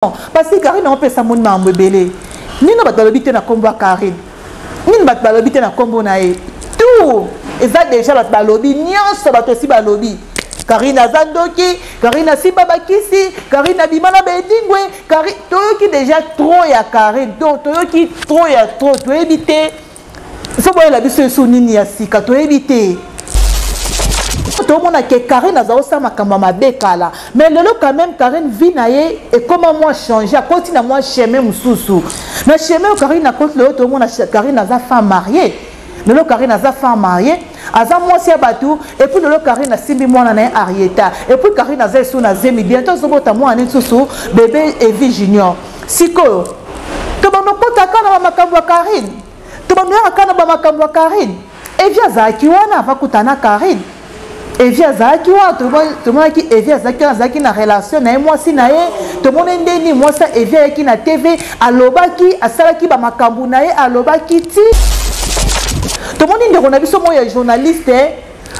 Parce que Karine aopesa moni makambo ebele. Nini bato balobi te na nkombo ya Karine? Nini bato balobi te na nkombo na ye? Tout eza déjà bato balobi nyonso, bato esi balobi. Karine aza ndoki, Karine asimba bakisi, Karine abima na baedingwe, Karine toyoki déjà trop ya Karine. Donc toyoki trop ya trop, toyebi te. Faut boyela biso esu nini ya sika, toyebi te. Tomona ke Karine aza osala makambo ya mabe kala, mais lelo quand même Karine vie na ye ekoma mwa changer, akoti na mwa chemin mosusu. Na chemin oyo Karine akoti lelo, tomona Karine aza femme mariée. Lelo Karine aza femme mariée, aza mwasi ya bato. Et puis lelo Karine asimbi mwana na ye Arieta. Et puis Karine aza esu na zemi, bientôt azobota mwana lisusu, bébé Evi Junior. Sikoyo tobanda okota kaka na bamakambo ya Karine, tobanda oyaka kaka na bamakambo ya Karine. Evi azalaki wana avakuta na Karine. Evi azalaki wana, tomonaki Evi azalaki wana, azalaki na relation na ye, mwasi na ye. Tomoni ndeni mwasi ya Evi ayaki na TV, alobaki, asalaki bamakambo na ye, alobaki ti tomoni ndeko na biso moko ya journaliste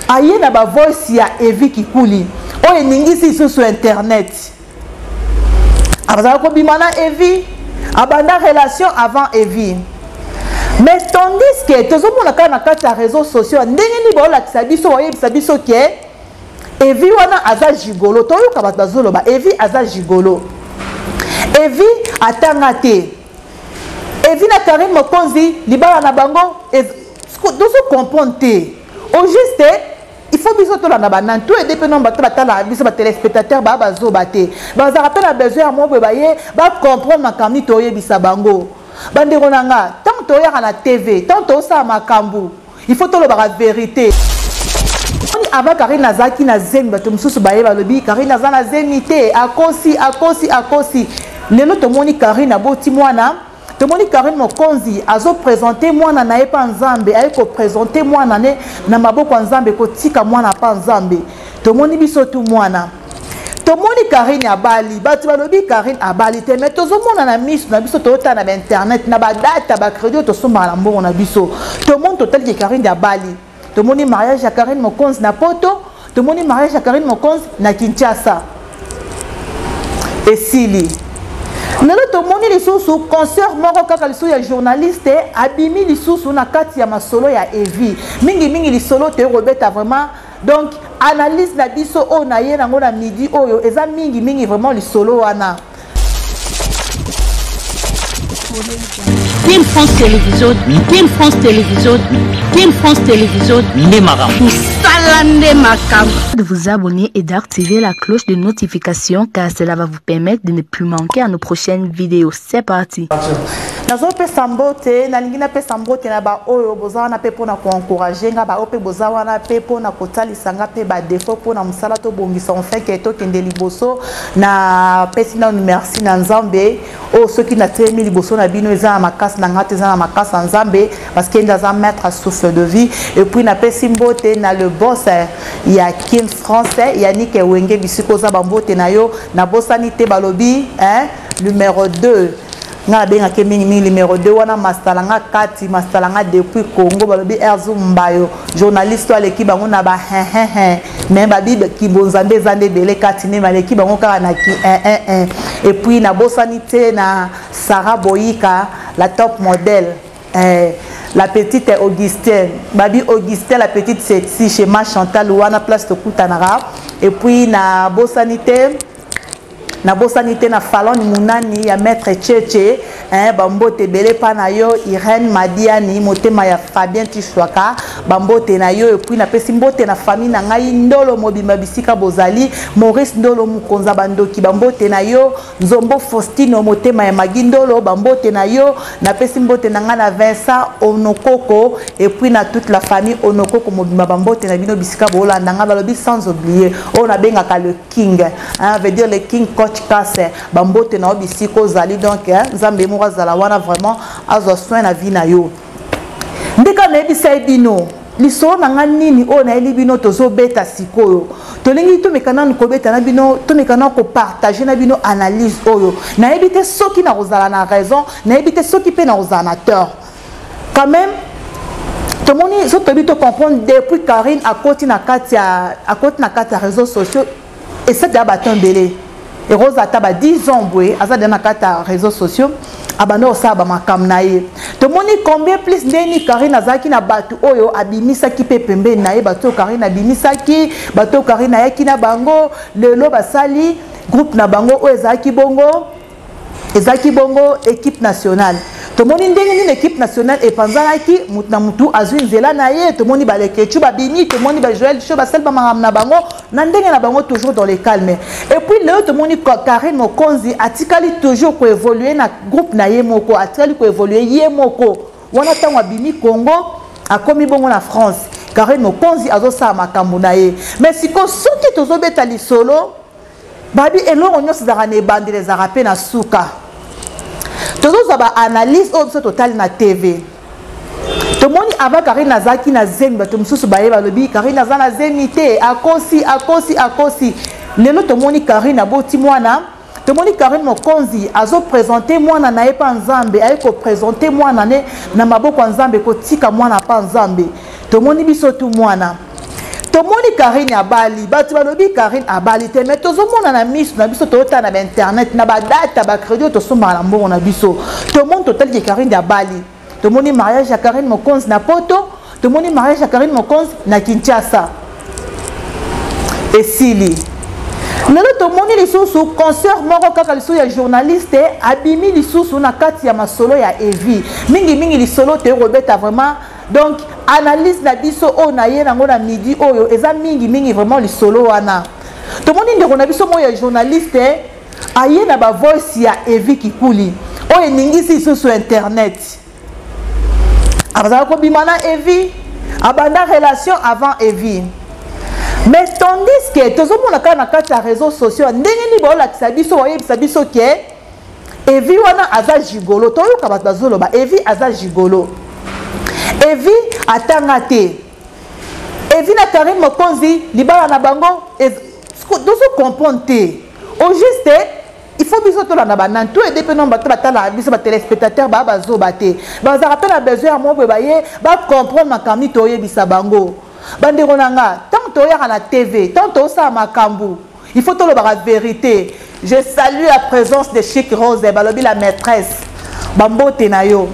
aye na bavoice ya Evi Kikuli oyo eningisi lisusu internet. Azalaka kobima na Evi, abanda relation avant Evi. Mais tandis que tozomona kaka na kati ya réseaux sociaux ndenge nini baolakisa biso, baoyebisa biso ke Evi wana aza gigolo. Toyoka bato bazoloba Evi aza gigolo, Evi atanga te, Evi na Karine Mokonzi libala na bango tozo comprendre te. Au juste il faut biso tolanda banani to ede mpe no bato batalaka biso, batéléspectateur baa bazoba te, bazalaka mpe na besoin ya moko boye baye bacomprendre makambo nini toyebisa bango. Bandeko na nga, ntango toyaka na TV, ntango tosala makambo, il faut tolobaka vérité. Avant Karine azalaki na zemi, bato mosusu baye balobi Karine aza na zemi te, akosi, akosi, akosi. Lelo tomoni Karine aboti mwana. Tomoni Karine Mokonzi azoprésente mwana na ye mpa Nzambe, aye koprésente mwana ne na maboko ya Nzambe, kotika mwana mpa Nzambe. Tomoni biso tu mwana. Tomoni Karine abali, bato balobi Karine abali te, mais tozomona na miso na biso, tozotala na bainternet, na badata, bacrédit oyo tosombaka na mbongo na biso, tomoni totali ke Karine abali. Tomoni mariage ya Karine Mokonzi na Poto, tomoni mariage ya Karine Mokonzi na Kinshasa esili. Lelo tomoni lisusu concert moko kaka lisusu ya journaliste abimi lisusu na kati ya masolo ya Evi. Mingimingi lisolo toyei kobeta vraiment. Donc analyse na biso oyo na ye nango na midi oyo eza mingimingi vraiment lisolo wana. Team France Télévision, Team France Télévision, Team France Télévision, nde makambo. Mosala nde makambo. De vous abonner et d'activer la cloche de notification car cela va vous permettre de ne plus manquer à nos prochaines vidéos. C'est parti. Nazopesa mbote, nalingi napesa mbote na baoyo boza wana mpe mpona koencourage nga, baoyo mpe boza wana mpe mpona kotalisa nga mpe badefo mpona mosala tobongisa, enfin ke tokende liboso. Napesi nanu merci na Nzambe oyo soki natelemi liboso na bino eza na makasi na nga te, eza na makasi ya Nzambe, parce que nde aza maître à souffle de vie. Et puis napesi mbote na le boss ya Kin France, Yannick Wenge, bisika oza, bambote na yo. Nabosani te, balobi hein, numéro 2 nga nabengaki mingimingi numéro 2 wana, masala nga kati, masala nga depuis Congo. Balobi Erzu Mbayo, journaliste oyo aleki bango na ba hehehe, mais babi kibonzambe eza nde ebele kati nde baleki bango kaka na ki 1. Et puis nabosani te na Sarah Boyika, la top modèle, la petite Augustin, babi Augustin, la petite sexy chez ma Chantal wana place tokutanaka. Et puis nabosani te, nabosani te na Falon Munani ya maître Cheche, hein, bambote ebele mpa na yo. Irène Madiani, motema ya Fabien Tishwaka, bambote na yo. Et puis napesi mbote na famille na ngai Ndolo mobimba bisika bozali, Maurice Ndolo mokonza bandoki, bambote na yo. Nzombo Faustino, motema ya Magi Ndolo, bambote na yo. Napesi mbote na ngai na Vincent Onokoko et puis na toute la famille Onokoko mobimba, bambote na bino bisika bolanda ngai. Balobi sans oublier oyo nabengaka le King, hein, veut dire le King Coach Kase, bambote na yo bisika ozali. Donc hein, Nzambe moko azala wana vraiment azwa soin na vie na yo. Ndeka nayebisa ye bino lisolo na nga nini oyo nayeli bino, tozobeta sikoyo. Tolingi tomeka nanu kobeta na bino, tomeka nanu kopartage na bino analyse oyo. Nayebi te soki nakozala na raison, nayebi te soki mpe nakozala na tort. Quand même tomoni so toyebi tocomprendre depuis Karine akoti na kati ya, akoti na kati ya réseaux sociaux, esati ya bato ebele. Ekozala ata ba 10 ans boye aza deja na kati ya réseaux sociaux, abanda kosala bamakambo na ye. Tomoni combien plus ndeni Karine azalaki na bato oyo abimisaki mpe pembeni na ye, bato oyo Karine abimisaki, bato oyo Karine ayaki na bango, lelo basali groupe na bango oyo ezalaki bongo équipe nationale. Tomoni ndenge nini équipe nationale epanzanaki, mutu na mutu azwi nzela na ye. Tomoni balekecu babimi, tomoni bajoel Show basali bamakambo na bango na ndenge na bango, toujours dans le calme. Et puis lelo tomoni Karine Mokonzi atikali toujours koévolue na groupe na ye moko, atikali koévolue ye moko wana. Ntango abimi Congo, akomi bongo na France, Karine Mokonzi azosala makambo na ye. Mais sikoyo, soki tozobeta lisolo, babi eloko nyonso ezalaka na ebandeli, ezalaka mpe na suka. Tozozwa baanalyse oyo biso totali na TV, tomoni avant Karine azalaki na zemi, bato mosusu baye balobi Karine aza na zemi te, akosi, akosi, akosi. Lelo tomoni Karine aboti mwana, tomoni Karine Mokonzi azoprésente mwana na ye mpa Nzambe, aye koprésente mwana ne na maboko ya Nzambe, kotika mwana mpa Nzambe. Tomoni biso tu mwana, tomoni Karine abali, bato balobi Karine abali te, mais tozomona na miso na biso, tozotala na bainternet, na badata, bacrédit oyo tosombaka na mbongo na biso, tomoni, totali ke Karine abali. Tomoni mariage ya Karine Mokonzi na Poto, tomoni mariage ya Karine Mokonzi na Kinshasa, esili. Lelo tomoni lisusu concert moko kaka lisusu ya journaliste abimi lisusu na kati ya masolo ya Evi. Mingimingi lisolo toyei kobeta vraiment, donc analyse na biso oyo na ye nango na midi oyo eza mingimingi vraiment lisolo wana. Tomoni ndeko na biso moko ya journaliste aye na bavoice ya Evi Kikuli oyo eningisi lisusu internet. Azala kobima na Evi, abanda relation avant Evi, mais tandis que tozomona kaka na kati ya réseaux sociaux ndenge nini baolakisa biso, bayebisa biso ke Evi wana aza gigolo. Toyoka bato bazoloba Evi aza gigolo, Evi atanga te, Evi na Karine Mokonzi libala na bango tozo comprendre te. Au juste, il faut biso tolanda banani to aider mpe no bato batalaka biso, batéléspectateur baa bazoba te, bazalaka mpe na besoin ya mo boye baye bacomprendre makambo nini toyebisa bango. Bandeko na nga, ntango toyaka na TV, ntango tosala makambo, il faut tolobaka vérité. Je salue la présence de Chic Rose, balobi la maîtresse, bambote na yo.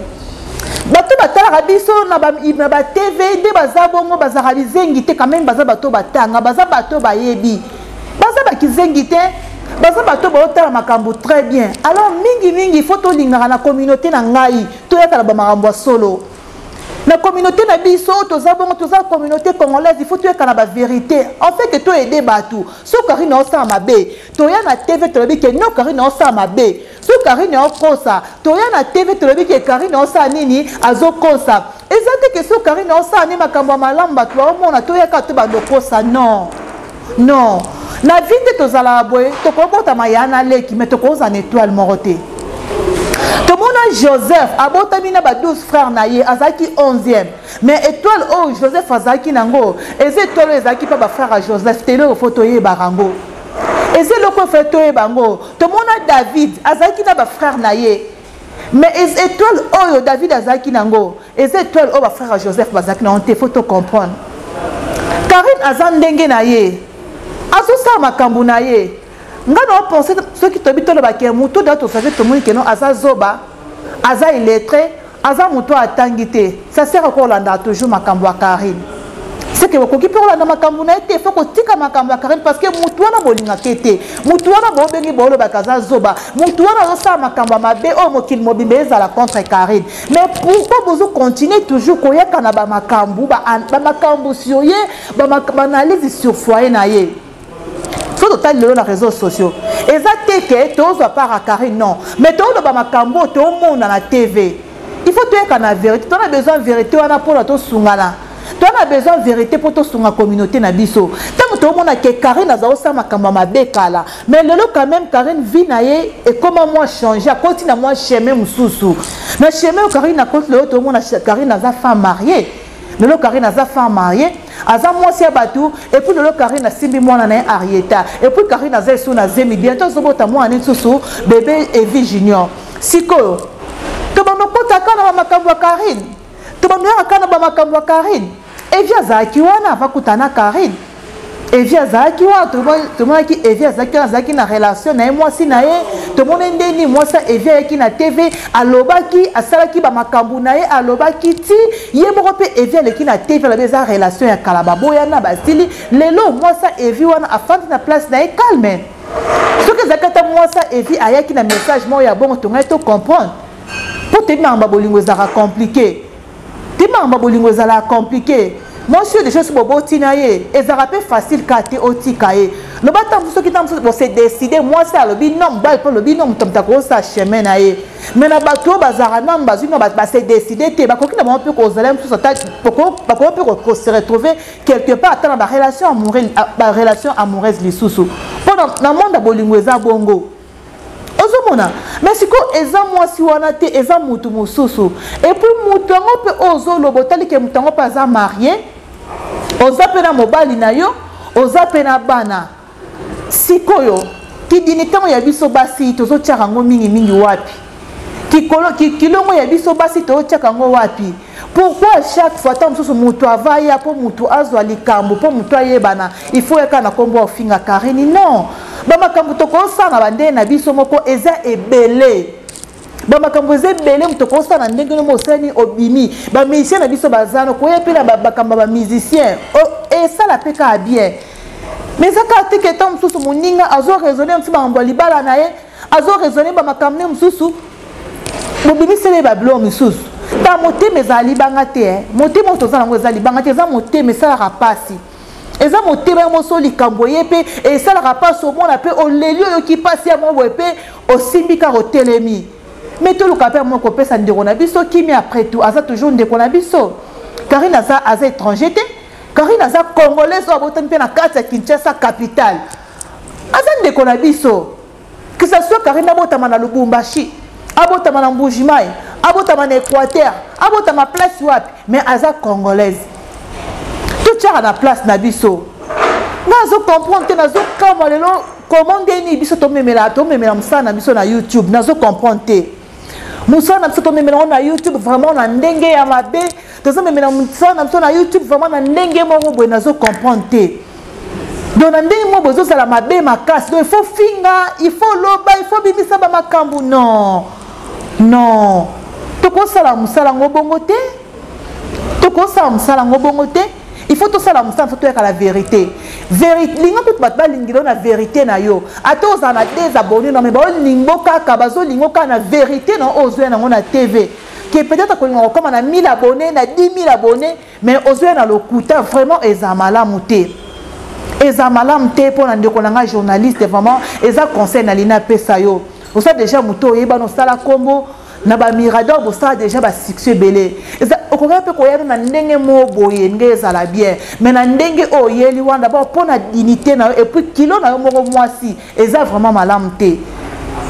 Bato batalaka biso na batv nde baza bongo, bazalaka bizengi te quand même, baza bato batanga, baza bato bayebi, baza bakizengi te, baza bato baotala makambo très bien. Alors mingimingi, il faut tolingaka na communauté na ngai, toyaka na bamakambo ya solo na communauté na biso. Toza bongo, toza communauté congolaise, il faut toyeka na bavérité en fait que toyede bato. So Karine osala mabe, toya na TV, tolobi ke no, Karine osala mabe. So Karine okosa, toya na TV, tolobi ke Karine osala nini, azokosa. Eza te ke so Karine osala nini makambo ya malamu, bato baomona, toyaka to bandokosa. Non, non, na vie nde tozalaka boye, tokobotama ya na leki, mais tokozala na étoile moko te. Tomona Joseph abotami na ba 12 frères na ye, azalaki 11e, mais étoile oyo Joseph azalaki nango eza étoile oyo ezalaki mpe bafrère ya Joseph te. Eloko fo toyebaka yango, eza eloko oyo fo toyeba yango. Tomona David azalaki na bafrère na ye, mais étoile oyo David azalaki nango eza étoile oyo bafrère ya Joseph bazalaki nango te. Faut tocomprendre, Karine aza ndenge na ye, azosala makambo na ye. Nga na opense, soki toyebi, tolobake motu da tosaki, tomoni keno aza zoba, aza illettré, aza motu atangi te, ça sert kolanda toujours makambo ya Karine? Seke bokoki mpe kolanda makambo na ye te. Faut kotika makambo ya Karine, parce que motu wana bolingaka te, motu wana bobengi, bolobaka aza zoba, motu wana azosala makambo ya mabe oyo mokili mobimba ezala contre Karine. Mais pourquoi bozocontinue toujours koyaka na bamakambo, bamakambo sur ye, baanalyse sur foyer na ye? So totali lelo na réseaux sociaux, eza te ke tozwa part ya Karine, non, mais toloba makambo oyo tomona na TV. Il faut toyeka na vérité, tona besoin vérité wana mpona tosungana, toza besoin vérité mpo tosunga communauté na biso. Ntango tomona ke Karine aza kosala makambo ya mabe kala, mais lelo quand même Karine vie na ye ekoma mwa change, akoti na mwa chemin mosusu. Na chemin oyo Karine akoti lelo, tomona Karine aza femme mariée. Lelo Karine aza femme mariée, aza mwasi ya bato. Et puis lelo Karine asimbi mwana na ye Arieta, et puis Karine aza esu na zemi, bientôt azobota mwana ne lisusu, bébé Evi Junior. Sikoyo tobanda okota kaka na bamakambo ya Karine, tobanda oyaka kaka na bamakambo ya Karine. Evi azalaki wana, avakutana na Karine. Evi azalaki wana, tomonaki Evi azalaki wana, azalaki na relation na ye mwasi na ye. Tomoni ndeni mwasi ya Evi ayaki na TV, alobaki, asalaki bamakambo na ye, alobaki ti ye moko mpe Evi aleki na TV, alobi eza relation ya kala, baboyana basili. Lelo mwasi ya Evi wana afandi na place na ye calme. Soki ezalaki ata mwasi ya Evi ayaki na message moko ya bongo, tongai to comprendre, mpo toyebi makambo ya bolingo ezalaka compliqué te, makambo ya bolingo ezalaka compliqué. Mwasi oyo deja soki boboti na ye, ezalaka mpe facile kaka te otika ye. Loba ntango mosusu, soki ntango mosusu bose décide, mwasi alobi non, mobali mpe alobi non, moto moto akosala chemin na ye. Mais na bato oyo bazalaka nanu bazwi no base décide te, bakoki na bango mpe kozala mosusu, ata bakoki mpe kose retrouver quelque part, ata na barelation amoureuse, barelation amoureuse lisusu, mpo na monde ya bolingo eza bongo. Ozomona, mais sikoyo eza mwasi wana te, eza mutu mosusu. Et puis mutu yango mpe oyo ozoloba, otali ke mutu yango mpe aza marie, oza mpe na mobali na yo, oza mpe na bana. Sikoyo kidini ntango ya biso basi tozotiaka yango mingimingi wapi? Kilongo ya biso basi tozotiaka yango wapi? Pourquoi chaque fois ntango mosusu moto avaya mpo moto azwa likambo, mpo moto ayebana, il faut yaka na nkombo ofinga Karine? Non, bamakambo tokosala na bandenge na biso moko eza ebele, bamakambo eza ebele. Moto okosala na ndenge nomo osali, obimi, bamusicien na biso baza no koya mpe na makambo ya bamusicien, esala mpe kaka bien. Mais eza kaka te ke ntango mosusu moninga azoraisonne mosusu makambo ya libala na ye, azoraisonne bamakambo ne mosusu, bobimiseli ye babiloko misusu. Ta motema ezala libanga te, motema oyo toza nango eza libanga te, eza motema esalaka mpasi, eza motema ya moso. Likambo ye mpe esalaka mpasi, omona mpe oleli, oyoki mpasi ya moko boye mpe osimbi kaka, otelemi. Mais toluka mpe moko kopesa ndeko na biso kimia. Après tout, aza toujours ndeko na biso. Karine aza étranger te, Karine aza congolaise oyo abotami mpe na kati ya Kinshasa capitale, aza ndeko na biso. Que ça soit Karine abotama na Lubumbashi, abotama na Mbujimai, abotama na Équateur, abotama place wapi, mais aza congolaise. Totiaka na place na biso. Nga azo comprendre te, nazokamwa lelo comment ndeni biso tomemela mosala na biso na YouTube. Nazo comprendre te, mosala na biso tomemela yango na YouTube vraiment na ndenge ya mabe, tozomemela mosala na biso na YouTube vraiment na ndenge moko boye, nazo comprendre te. Donc na ndenge moko boye ezozala mabe makasi. Donc il faut finga, il faut loba, il faut bimisa bamakambo. Non, non, tokosala mosala yango bongo te, tokosala mosala yango bongo te. Il faut tosala mosala, faut toyaka la vérité. Linga kutu bato balingela na vérité na yo, ata ozala na des abonnés, non, mais baolingo kaka, bazolingo kaka na vérité na oyo ozoya nango na TV, ke peut-être kolinga kokóma na 1000 abonnés, na 10 000 abonnés, mais ozoya na lokuta. Vraiment eza malamu te, eza malamu te mpo na ndeko na ngai journaliste. Vraiment eza conseil na lina apesa yo. Oza déjà moto oyebana, osala nkombo na bamirador, bosala déjà basuccès ebele. Okoki mpe koya na ndenge moko boye nde ezala bien, mais na ndenge oyo oyeli wana, d'abord mpo na dignité na yo et puis kilo na yo moko mwasi, eza vraiment malamu te.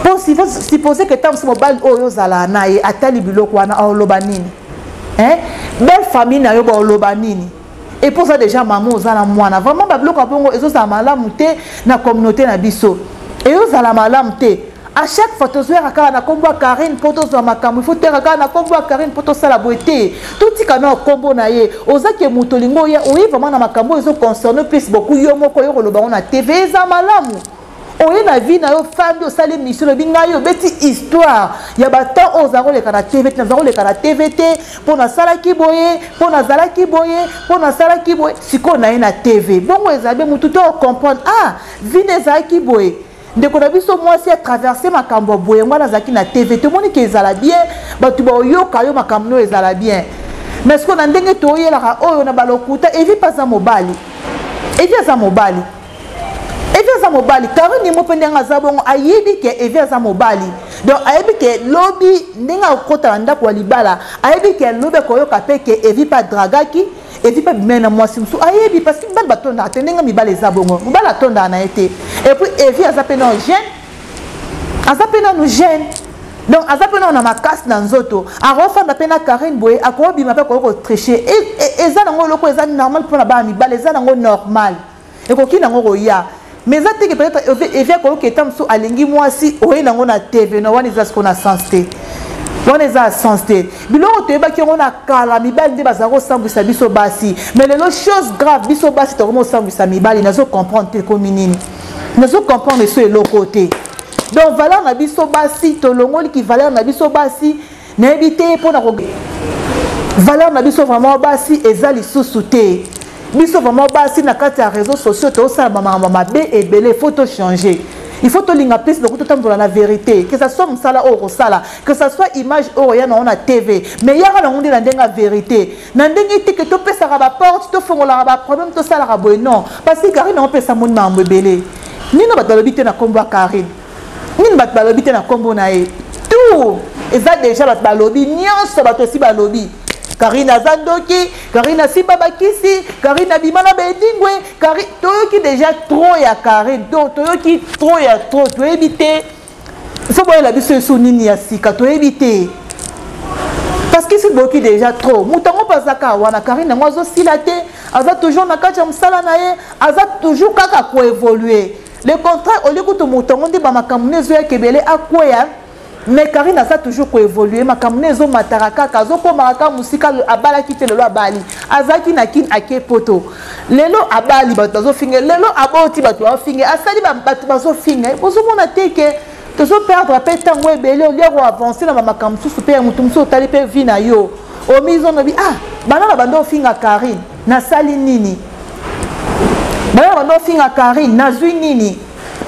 Mpo suppose ke ntango mosusu mobali oyo ozala na ye atali biloko wana, aoloba nini? Belle famille na yo baoloba nini? Et puis oza déjà mama, oza na mwana. Vraiment babiloko ya bongo ezozala malamu te na communauté na biso, ezozala malamu te. À chaque fois tozoyaka kaka na nkombo ya Karine mpo tozwa makambo, il faut toyaka kaka na nkombo ya Karine mpo tosala boye te. Totika na nkombo na ye. Ozaki moto olingi oya, oye vraiment na makambo oyo ezoconcerne plus beaucoup yo moko, oyo koloba ngo na TV eza malamu. Oye na vie na yo, fandi, osali mission, olobi ngai, obeti histoire ya batemps oyo oza koleka na TV te, naza koleka na TV te mpo nasalaki boye, mpo nazalaki boye, mpo nasalaki boye. Sikoyo na ye na TV bongo ezali be motu to comprendre: ah, vie na ezalaki boye, ndeko na biso mwasi atraverse makambo ya boye, yango wana azalaki na TV. Tomoni ke ezala bien, bato baoyoka yo, makambo no ezala bien. Mais sikoyo na ndenge toyelaka oyo na balokuta, Evi mpe aza mobali, Evi aza mobali, Evi aza mobali. Karine mo mpe ndenge aza bongo, ayebi ke Evi aza mobali, donc ayebi ke lobi ndenge akokɔta na ndako ya libala, ayebi ke lobi akoyoka mpe ke Evi mpe adragaki, Evi mpe abimai na mwasi mosusu. Ayebi, parce que mibali batondaka te. Ndenge mibali eza bongo, mobali atondaka na ye te. Et puis Evi aza mpe nano jeune, aza mpe nanu jeune, donc aza mpe nano na makasi na nzoto, akofanda mpe na Karine boye, akobima mpe akoki kotriche. Eza nango eloko eza normal mpona bana mibali, eza nango normal, ekoki nango koya. Mais eza te ke peut-être Evi akoyoka eta mosusu alingi mwasi, oye nango na TV. No, wana eza sikoyo na sens te. Wana eza sens te. Biloko toyebaki yango na kala, mibali nde bazala kosambwisa biso basi, mais lelo, chose grave, biso basi tokomi kosambwisa mibali. Nazo comprendre te ekomi nini, nazo comprendre so eloko te. Donc valeur na biso basi, tolongoliki valeur na biso basi, nayebi te mpona ko valeur na biso vraiment basi eza lisusu te. Biso vraiment basi na kati ya réseaux sociaux tozosala bamakambo mabe ebele. Faut tochanger, il faut tolinga plus beaucoup, totambola na vérité, que ça soit mosala oyo kosala, que ça soit image oyo oya nango na TV, mais yaka nango nde na ndenge ya vérité, na ndenge te ke topesaka baporte, tofongolaka baproblème, tosalaka boye. Non, parce que Karine yango opesa moni makambo ebele. Nini bato balobi te na nkombo ya Karine? Nini bato balobi te na nkombo na ye? Tout eza déjà, bato balobi nyonso, bato esi balobi Karine aza ndoki, Karine asimba bakisi, Karine abima na bedingwe. Karine, toyoki déjà trop ya Karine. Donc toyoki trop ya trop, toyebi te fo boyela biso esu nini ya sika, toyebi te, parce que si boyoki déjà trop, moto yango mpe aza kaka wana. Karine yango azosila te, aza toujours na kati ya mosala na ye, aza toujours kaka koévolue. Le contraire, olie kutu moto yango nde bamakambo ne ezoyaka ebele, akweya, mais Karine aza toujours koévolue, makambo ne ezomataka kaka, azokomaka kaka mosika. Abalaki te, lelo abali. Azalaki na Kine, ake Poto, lelo abali, bato bazofinga. Lelo aboti, bato bazofinga. Asali, bato bazofinga. Bozomona te ke tozoperdre mpe ntango ebele olia koavance na bamakambo mosusu mpe ya motu mosusu? Otali mpe vie na yo, omizonobi: ah, bana na bando ofinga Karine, nasali nini? Bana na bando ofinga Karine, nazwi nini?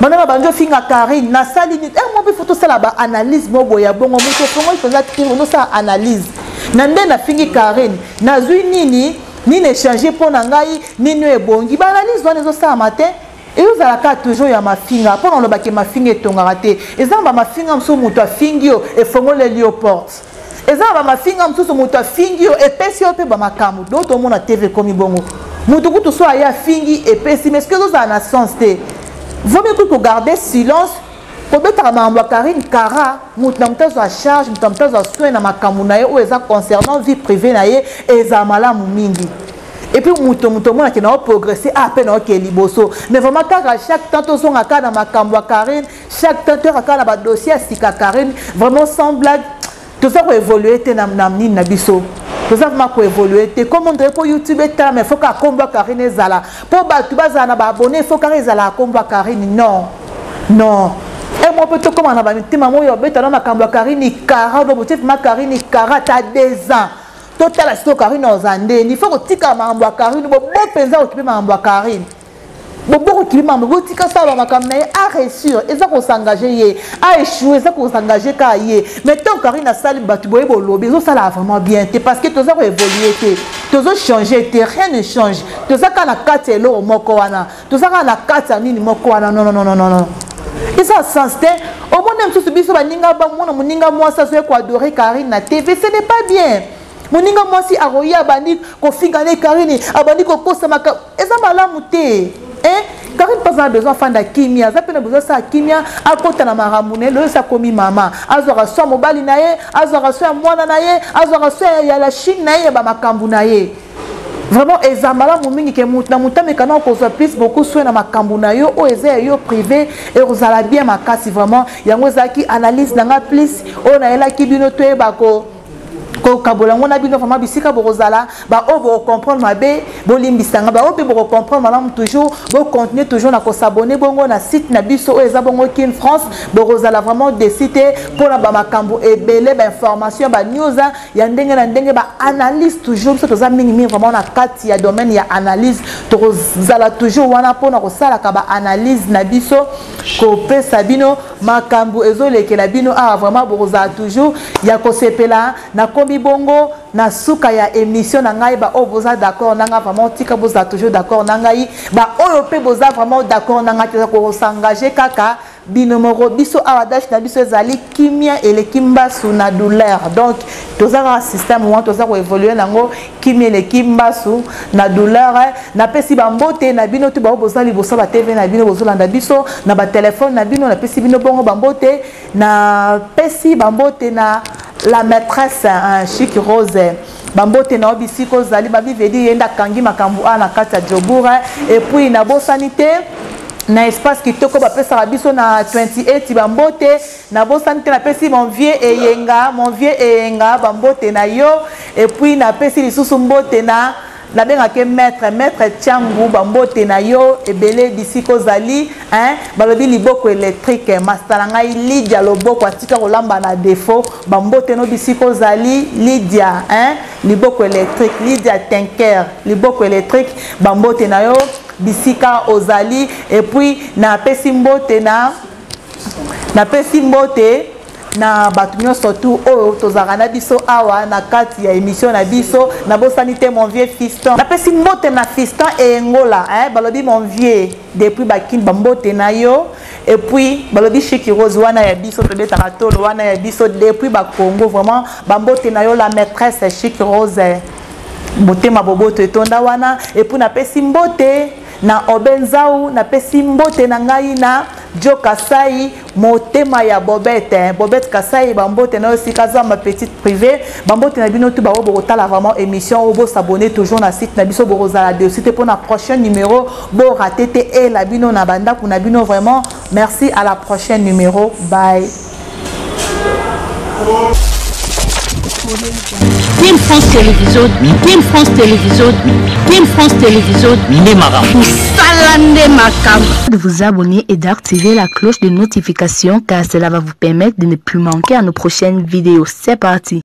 Bana na bandi ofinga Karine, nasali nini? E mo mpe fo tosala baanalyse mo boye ya bongo. Moto ofongoli mpenza tiri, ozosala analyse na nde nafingi Karine, nazwi nini? Nini echange mpo na ngai? Nini oyo ebongi? Baanalyse wana ezosalama te, ezozalaka toujours ya mafinga. Mpo na olobaki mafinga etongaka te, eza na bamafinga mosusu moto afingi yo, efongoleli yo porte. Eza na bamafinga mosusu moto afingi yo, epesi yo mpe bamakambo. Do tomona TV ekomi bongo, moto kutu so aye afingi, epesi. Mais soki ezozala na sens te, vomi kutu kogarde silence, kobetaka makambo ya Karine kara. Moto na moto azwa charge, moto na moto azwa soin na makambo na ye oyo eza concernant vie privée na ye, ezala malamu mingi. Et puis moto omonaki na oprogresse a mpe na oke liboso. Mais vraiment, kaka chaque temps tozonga kaka na makambo ya Karine, chaque temps toyaka kaka na badossier ya sika Karine. Vraiment, sans blague, toza koévolue te na nini na biso, toza vraiment koévolue te. Comme on dirait mpo YouTube etala, mais faut kaka kombo ya Karine ezala, mpo bato bazala na baabonné, faut kaka ezala kombo ya Karine. Non, non, e mo mpe tokóma na bamitema moyo obeta na makambo ya Karine kara. Do botie vraiment Karine kara ata 2 ans, totala sikoyo Karine oza ndeni. Faut kotika makambo ya Karine bobo mpenza, okipe makambo ya Karine bobo, kokipe makambo, botika sala makambo na ye. Aréussir eza kosengage ye, aéchoue eza kosengage kaka ye. Mais tant Karine asali, bato boye bolobi, ezosala vraiment bien te, parce que toza koévolue te, tozochange te, rien ne change. Toza kaka na kati ya eloko moko wana, toza kaka na kati ya nini moko wana. Non, non, non, non, non, eza sens te. Omoni mosusu biso baninga, bamona moninga mwasi azoya koadore Karine na TV, ce n'est pas bien. Moninga mwasi akoya, abandi kofinga ne Karine, abandi kokosamaka, eza malamu te, eh? Karine mpe aza na besoin afanda kimia, aza mpe na besoin asala kimia, akota na makambo na ye. Lelo esi akomi mama, azwaka so ya mobali na ye, azwaka so ya mwana na ye, azwaka so ya la Chine na ye, ya bamakambo na ye. Vraiment, eza malamu mingi ke moto na moto ameka na kozwa plus beaucoup soin na makambo na yo oyo eza ya yo privé, ekozala bien makasi vraiment. Yango ezalaki analyse na nga plus oyo nayelaki bino, toyeba ko kokabola yango na bino. Vraiment, bisika bokozala, baoyo bokocomprendre mabe, bolimbisanga. Baoyo mpe bokocomprendre malamu, toujours bocontinue toujours na kosabone bongo na site na biso oyo eza bongo Kin France. Bokozala vraiment déçus te mpona bamakambo ebele, bainformation, banews ya ndenge na ndenge, baanalyse toujours. Biso toza mingimingi vraiment na kati ya domaine ya analyse, tokozala toujours wana mpona kosalaka baanalyse na biso, kopesa bino makambo ezolekela bino awa. Vraiment, bokozala toujours ya kosepela. Nakomi bongo na suka ya émission na ngai. Baoyo boza d'accord na ngai, vraiment tika bozala toujours d'accord na ngai. Baoyo mpe boza vraiment d'accord na ngai te, kosengage kaka bino moko. Biso awa, dash na biso ezali kimia eleki mbasu na douleur. Donc toza kaka système wana, toza koévolue nango, kimia eleki mbasu na douleur. Napesi bambote na bino te, bao boza liboso ba TV na bino, bozolanda biso na batelefone na bino, napesi bino bongo bambote. Napesi bambote na la maîtresse, hein, Chic Rose, bambote na yo bisika ozali. Babivedi ye nde akangi makambo awa na kati ya Jobour. Et puis nabosani te na espace kitoko bapesaka biso na 28, bambote. Nabosani te, napesi mon vieux Eyenga, mon vieux Eyenga, bambote na yo. Et puis napesi lisusu mbote na nabengaki maître, maître Tiangu, bambote na yo ebele bisika ozali, hein. Balobi liboko électrique, masta na ngai Lydia Loboko atika kolamba na défaut, bambote no bisika ozali Lydia, hein, liboko électrique, Lydia Tinker, liboko électrique, bambote na yo bisika ozali. Et puis napesi mbote na napesi mbote na bato nyonso tu oyo tozalaka na biso awa na kati ya émission na biso. Nabosani te mon vieux Fiston, napesi mbote na Fiston Engola, hein, balobi mon vieux depuis Bakini, bambote na yo. Et puis balobi Chiki Rose wana ya biso, tobetaka tolo wana ya biso depuis Bakongo, vraiment bambote na yo la maîtresse Chiki Rose, motema boboto etonda wana. Et puis napesi mbote na Obenzau, napesi mbote na ngai na Jo Kasai, motema ya Bobette, hein. Bobette Kasai, bambote na yo sika zamba petite privée, bambote na bino tout ba bokotala vraiment émission oyo, bosabonner toujours na site na biso, bokozala dessus te pour na prochain numéro, bo rater te e la bino na bandako na bino. Vraiment merci, à la prochaine numéro, bye. Team France Télévision, Team France Télévision, Team France Télévision, nde makambo. Mosala nde makambo. De vous abonner et d'activer la cloche de notification car cela va vous permettre de ne plus manquer à nos prochaines vidéos. C'est parti.